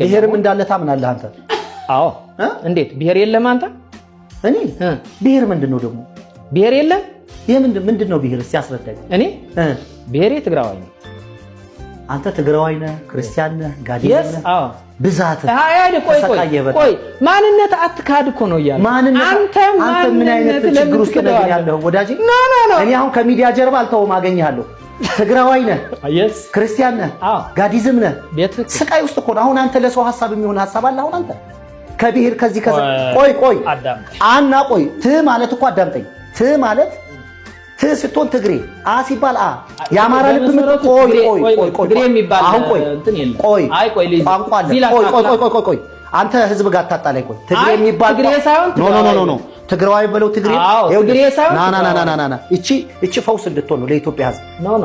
ብሔርም እንዳለ ታምናለህ አንተ? አዎ። እንዴት ብሔር የለም አንተ? እኔ ብሔር ምንድን ነው ደግሞ? ብሔር የለም። ይሄ ምንድን ነው ብሔር? እስኪ አስረዳኝ። እኔ ብሔሬ ትግራዋይ ነው። አንተ ትግራዋይ ነህ፣ ክርስቲያን ነህ፣ ጋዲዘም ነህ። ብዛት ቆይ ቆይ ቆይ፣ ማንነት አትካድ እኮ ነው እያለ ማንነት አንተ አንተ ምን አይነት ችግር ውስጥ ነህ ግን ያለኸው ወዳጄ? No, no, no። እኔ አሁን ከሚዲያ ጀርባ አልተውም፣ አገኝሃለሁ። ትግራዋይ ነህ፣ ክርስቲያን ነህ፣ ጋዲዝም ነህ። ስቃይ ውስጥ እኮ ነው አሁን አንተ። ለሰው ሀሳብ የሚሆን ሀሳብ አለ አሁን አንተ ከብሔር ከዚህ ከዛ። ቆይ ቆይ አና ቆይ፣ ት ማለት እኮ አዳምጠኝ። ት ማለት ት ስትሆን ትግሬ፣ አ ሲባል አ የአማራ ልብ ምት። ቆይ ቆይ ቆይ ቆይ፣ አሁን ቆይ ቆይ ቋንቋ አለ። ቆይ ቆይ ቆይ ቆይ ቆይ፣ አንተ ህዝብ ጋር አታጣላኝ። ቆይ ትግሬ የሚባል ትግሬ ሳይሆን No, no, no, no፣ ትግራዋይ በለው ትግሬ። ትግሬ ሳይሆን ና ና ና ና ና፣ እቺ እቺ ፈውስ እንድትሆን ነው ለኢትዮጵያ ህዝብ።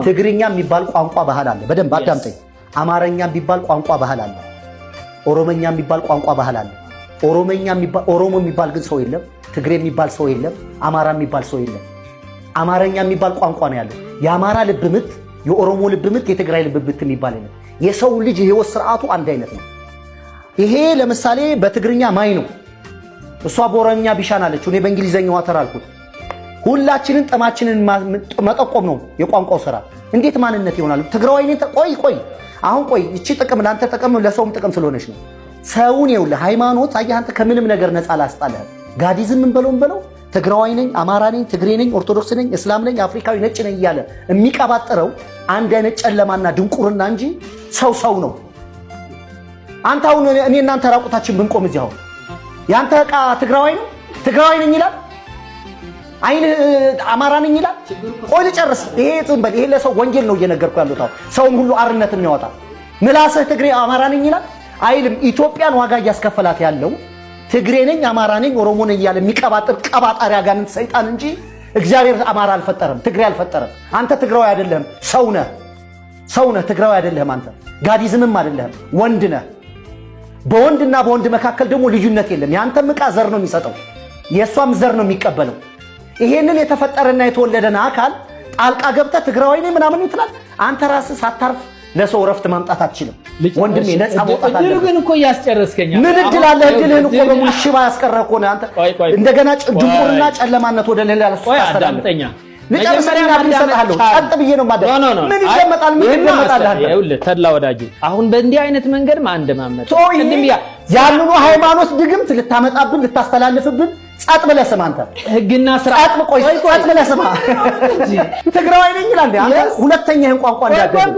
ትግርኛ የሚባል ቋንቋ ባህል አለ። በደንብ አዳምጠኝ። አማርኛ የሚባል ቋንቋ ባህል አለ። ኦሮመኛ የሚባል ቋንቋ ባህል አለ። ኦሮመኛ የሚባል ኦሮሞ የሚባል ግን ሰው የለም። ትግሬ የሚባል ሰው የለም። አማራ የሚባል ሰው የለም። አማርኛ የሚባል ቋንቋ ነው ያለው። የአማራ ልብ ምት፣ የኦሮሞ ልብ ምት፣ የትግራይ ልብ ምት የሚባል የለም። የሰው ልጅ የህይወት ስርዓቱ አንድ አይነት ነው። ይሄ ለምሳሌ በትግርኛ ማይ ነው። እሷ በኦሮምኛ bishaan አለችው። እኔ በእንግሊዘኛ water አልኩት። ሁላችንን ጥማችንን መጠቆም ነው የቋንቋው ስራ። እንዴት ማንነት ይሆናል? ትግራዋይ ነኝ። ቆይ ቆይ አሁን ቆይ፣ እቺ ጥቅም ለአንተ ጥቅም ለሰውም ጥቅም ስለሆነች ነው። ሰውን ይኸውልህ፣ ሃይማኖት አየህ አንተ ከምንም ነገር ነፃ ላስጣልህ። ጋዲዝም ምን በለው በለው ትግራዋይ ነኝ፣ አማራ ነኝ፣ ትግሬ ነኝ፣ ኦርቶዶክስ ነኝ፣ እስላም ነኝ፣ አፍሪካዊ ነጭ ነኝ እያለ የሚቀባጥረው አንድ አይነት ጨለማና ድንቁርና እንጂ ሰው ሰው ነው። አንተ አሁን እኔ እናንተ ራቁታችን ብንቆም እዚህ አሁን ያንተ ዕቃ ትግራዋይ ነው ትግራዋይ ነኝ ይላል፣ አይን አማራ ነኝ ይላል። ቆይ ልጨርስ። ይሄ ዝም በል። ይሄ ለሰው ወንጌል ነው እየነገርኩ ያለሁት። አሁን ሰውን ሁሉ አርነት የሚያወጣ ምላስህ ትግሬ አማራ ነኝ ይላል አይልም። ኢትዮጵያን ዋጋ እያስከፈላት ያለው ትግሬ ነኝ፣ አማራ ነኝ፣ ኦሮሞ ነኝ እያለ የሚቀባጥር ቀባጣሪ አጋንንት ሰይጣን እንጂ እግዚአብሔር አማራ አልፈጠረም፣ ትግሬ አልፈጠረም። አንተ ትግራዊ አይደለህም፣ ሰው ነህ። ሰው ነህ፣ ትግራዊ አይደለህም። አንተ ጋዲዝምም አይደለህም፣ ወንድ ነህ። በወንድና በወንድ መካከል ደግሞ ልዩነት የለም። የአንተም ዕቃ ዘር ነው የሚሰጠው፣ የእሷም ዘር ነው የሚቀበለው። ይሄንን የተፈጠረና የተወለደን አካል ጣልቃ ገብተህ ትግራዋይ ነኝ ምናምን ትላለህ። አንተ ራስህ ሳታርፍ ለሰው እረፍት ማምጣት አትችልም። ወንድሜ ነፃ መውጣት እድሉ አለብህ። ግን እኮ እያስጨረስከኝ ምን እድል አለ? እድልህን እኮ በሙሉ ሽባ ያስቀረህ እኮ ነህ አንተ። እንደገና ድንቁርና ጨለማነት ወደ ሌላ ቆይ ታስተላልፍ። አዳምጠኛ። ልጨርስና እድል እሰጥሃለሁ። ጸጥ ብዬ ነው የማዳምጥ። No, no። ምን ይደመጣል? ምን ይደመጣል? አንተ ይኸውልህ ተድላ ወዳጄ፣ አሁን በእንዲህ አይነት መንገድ ማንደማመጥ ቶ ቅድም ያ ያንኑ ሃይማኖት ድግምት ልታመጣብን ልታስተላልፍብን፣ ጸጥ ብለህ ስማ አንተ። ህግና ስርዓት ጸጥ ቆይ፣ ጸጥ ብለህ ስማ። ትግራዋይ ነኝ ይላል አንተ። ሁለተኛ ይህን ቋንቋ እንዳትደግም።